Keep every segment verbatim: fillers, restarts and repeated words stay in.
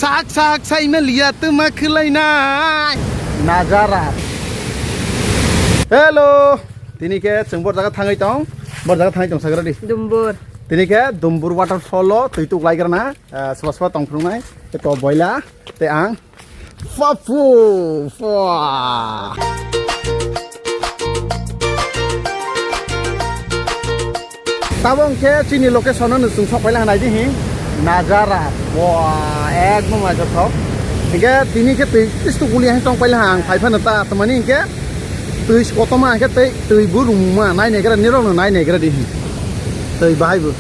Sak sak saima liya tuma khwlainai. Nazara. Hello. Tini khe chwng bor jaga thangwi tong. Bor jaga thangwi tong sagra di. Dumbur. Tini khe Dumbur waterfall o twi tuk lai grana. Ah, soba soba tong phunuknai. Te to boila. Te ang. Papu. Pua. Tabok hwnkhe chini location-o nwng chwng sok paila hinai di hi. Nazara. Bua, ekdom naithothok. Hinkhe tini khe twi twisto guli hai tong paila ang phai phano ta tongmani hinkhe twi kotorma hinkhe tei twi bo rwngma nai naigra nirok no nai naigra di hi. Twi bahai bo.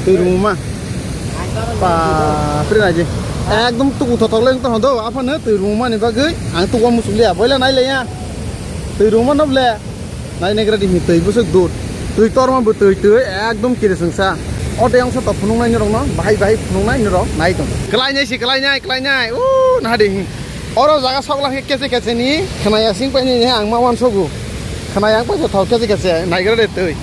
Twi rwngma. Bapre nai di. Ekdom tuku thothok le wng tong do aphano twi rwngmani bagwi ang tuku musuk liya boila nai laiya. Twi rwngma no ble. Nai naigra di hi twi bwswk dud. Twi torma bo twi twi ekdom kirisingsa. O de ongsa to phunuknai norok no bahai bahai phunuknai norok nai tong. Kwlainai si kwlainai kwlainai. O naha di hi. Oro jaga sok lang khe kese kese ni khwnaya sing pai ni ang ma wan sogu. Khwnaya ang paisa thok kese kese naigra de twi.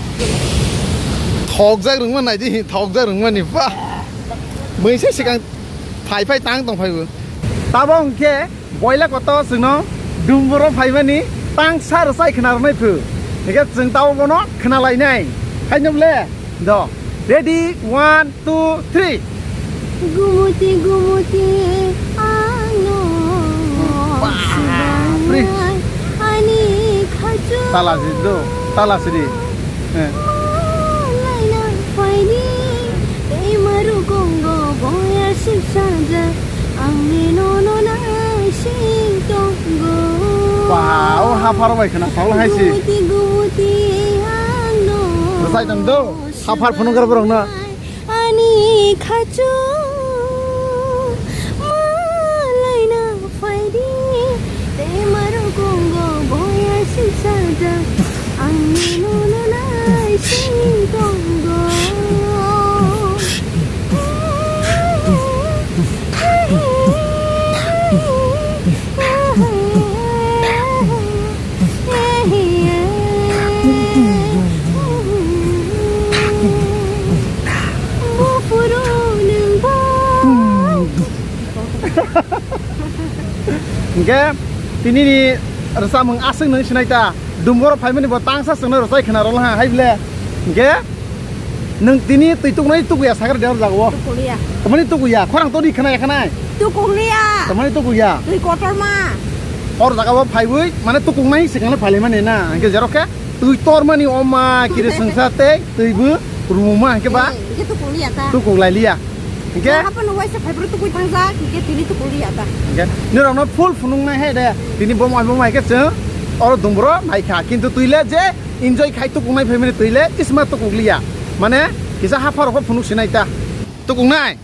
Thok jak rwngma nai di hi thok jak rwngma ni ba. Mui se sikang phai phai tang tong phai bo. Tabok hwnkhe Boila koto chwngno Dumburo phaimani tangsa rwchai khna rwnai phu. Hingkhe chwng tabo bono khna lainai. Haino ble? Do. Ready? One, two, three. Gumuti gumuti ang no Bapre. Ani khachu Tala si do. Tala si di. Eh. Laina phaidi. Tei maru gongo boya sip saja. Angni nono naising tongo. Ba, o haphar bai khna, thaula hai si. Gumuti, gumuti, ang no. Rwchai tong do, haphar phunukgra borok no. Ani khachu, malaina phaidi, tei maro gongo boya sip saja. Angni nono naising tongo. Buphuru nwng bo. Hingke tini ni rwchapmung aswk nwng sinai ta. Dumboro phaimani bo tangsa chwngno rwchai khna rwla ha hai ble. Hingke nwng tini twi tuknai tukuya sakar de hor jago. Tukuliya. Tamani tukuya khorang toni khna ya khanai. Tukuliya. Tamani tukuya. Twi kotorma. Hor jaga bo phaiwi mane tukungnai sikang le phailai mani na. Hingke jerok khe twi tormani oma kiri sengsa tei twi bo ruma hingke ba. Hingke tukuliya ta. Tukuk lai liya. Hingke? Hapano waisa phaibrwk tukui thangjak, hingke tini tukui liya ta. Hingke? Nirokno full phunuknai hai de. Tini bo mai bo mai khe chwng oro dumbro nai kha. Kintu twi le je enjoy khai tukuknai phaimani twi le isma tukuk liya. Mane kisa haphar rokho phunuk sinai ta. Tukuknai?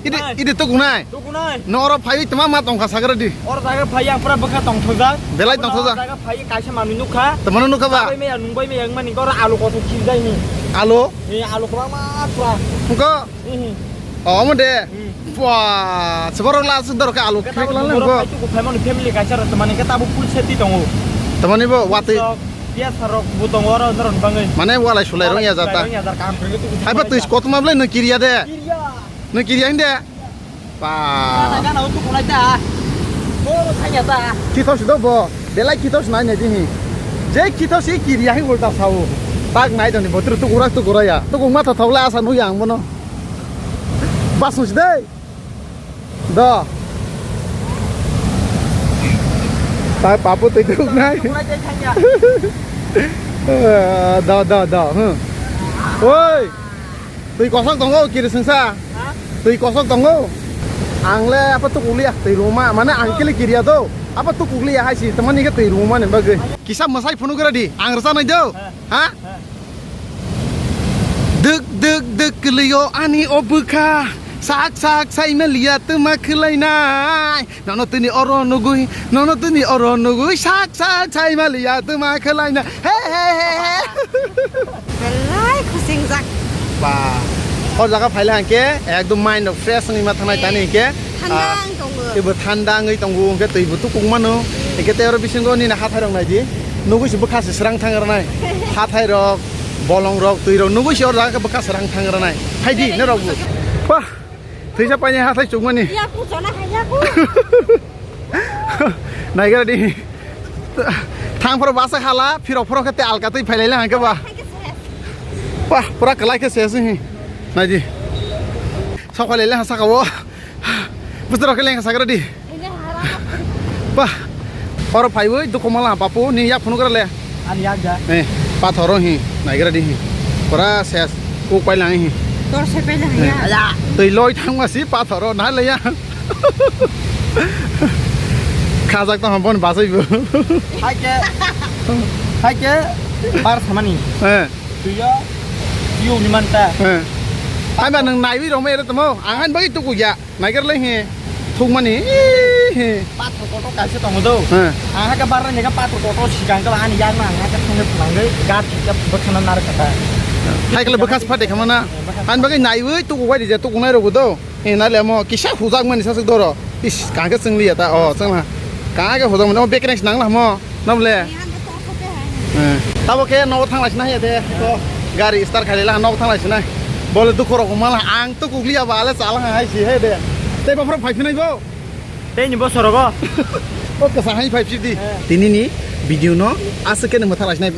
Idi, tukuknai. Idi tukuknai? Tukuknai. No oro phaiwi tma ma tongkha sagra di. Oro jaga phai ang pura bwkha tongthojak. Belai tongthojak. Oro jaga phai kaisa manwi nukha. Tmano nukha ba? Bai maya nungbai maya wngmani oro alu kothok khibjai ni. Alu? Ni alu kwbangma pura. Nukha? Mhm. Oh, omo de? Hmm. Pua, seborok la aswk dorok khe alu khe tabo khek la nang borok bo. Phai tuku phaimani family kaisa rok, tamani khe tabo full safety tongo. Tamani bo watwi. Sok, piyas rok bo tongo oro, norok bangwi. Mane walai sulai rong ya jata. Walai sulai rong ya jata, kaham khe tuku. Hai ba twi kotma blai no kiriya de. Kiriya. No kiriya hinde. Pa. Gana gana utu kulai ta. Bo thanya ta. Kithos do bo. Belai kithos nai nai dihi. Je kithos i kiriya hi ulta sao. Tak nai doni botru tukura tukura ya. Tukung ma tha thaula asa nui ang bono. Basus dei. Do. Tai papu tei tuk nai. Eh, do, do, do. Hmm. Oi. Twi kosok tongo, kiri sengsa. Ha? Twi kosok tongo. Ang le apa tukuk liya, twi ruma. Mane ang kili kiriya do. Apa tukuk liya hai si, temani ke twi ruma ni bagwi. Kisa masai phunu gra di. Ang rasa nai do. Ha? Ha? Ha? Duk, duk, duk, kwlwio ani o bwkha. Sak, sak, saima liya, twma khwlainai. Nono tini oro nugui, nono tini oro nugui, sak, sak, saima liya, twma khwlainai. He, he, he, he. Belai khusingjak. Ba, hor jaga phaila hangke, ekdom mind rok fresh wngwi ma thangnai tani hingke. Thanda ah, wng tongo. Teibo thanda wngwi tongo, hingke twibo tukuk mano. Hingke tei oro bisingo nini hathai rok naidi. Nugui se bwkha se srang thang rwnai. Hathai rok, bolong rok, twi rok nugui se oro jaga bwkha srang thang rwnai. Phaidi, norok bo. Bah, Thwisa paini hathai chukmani. Yaku jona hai yaku. Naigra di. Thang phoro basa hala, phirok phoro khe te alka twi phailai lang hangke ba. Hai khe se. Wah, pura kalai khe se se hi. Nai di. Sok phailai lang saka o. Bwsarok khe lengkha sagra di. Ba. Oro phaiwi dukhu mala papu ni yak phunu gra le. Ani yak da. Eh, pathoro hi, naigra di hi. Pura ses. Kuk pai lang hi. Tor se pai lang ya. Twi loi thangma si pathoro na le ya. Khajak tong bon basai bo. Hai ke. Hai ke bar samani. Eh. Twi yo. Yu ni manta. Eh. Ai ba nang naiwi rong mai re tamo. Ang han bai tuku ya. Naigar lai hi thukmani, ih, hi. Pathor kotor kaisa tongo do. He. Ang hakhe barra nega pathor kotor sikang kala ani yak na ang hakhe thangwi phlangwi gat khe bwkhana nar kata. Hai kala bwkhas phate khama na. Ani bagwi naiwi tuku wai rija tuku nai rogo do. He na le mo kisa hujak mani sasuk doro. Is kang khe chwng liya ta o chwng ha. Kang khe hujak mani o bekrex nang la mo. Nable. Tabo khe nogo thang laisina haya de. To gari start khai la nogo thang laisina. Bole dukhu rok mala ang to kukliya ba ale chala hai si he de. Tei bafra phai phinai bo. Tei ni bosoro bo. O kasa hai phai phidi. Tini ni video no aswk khe nang thang laisina.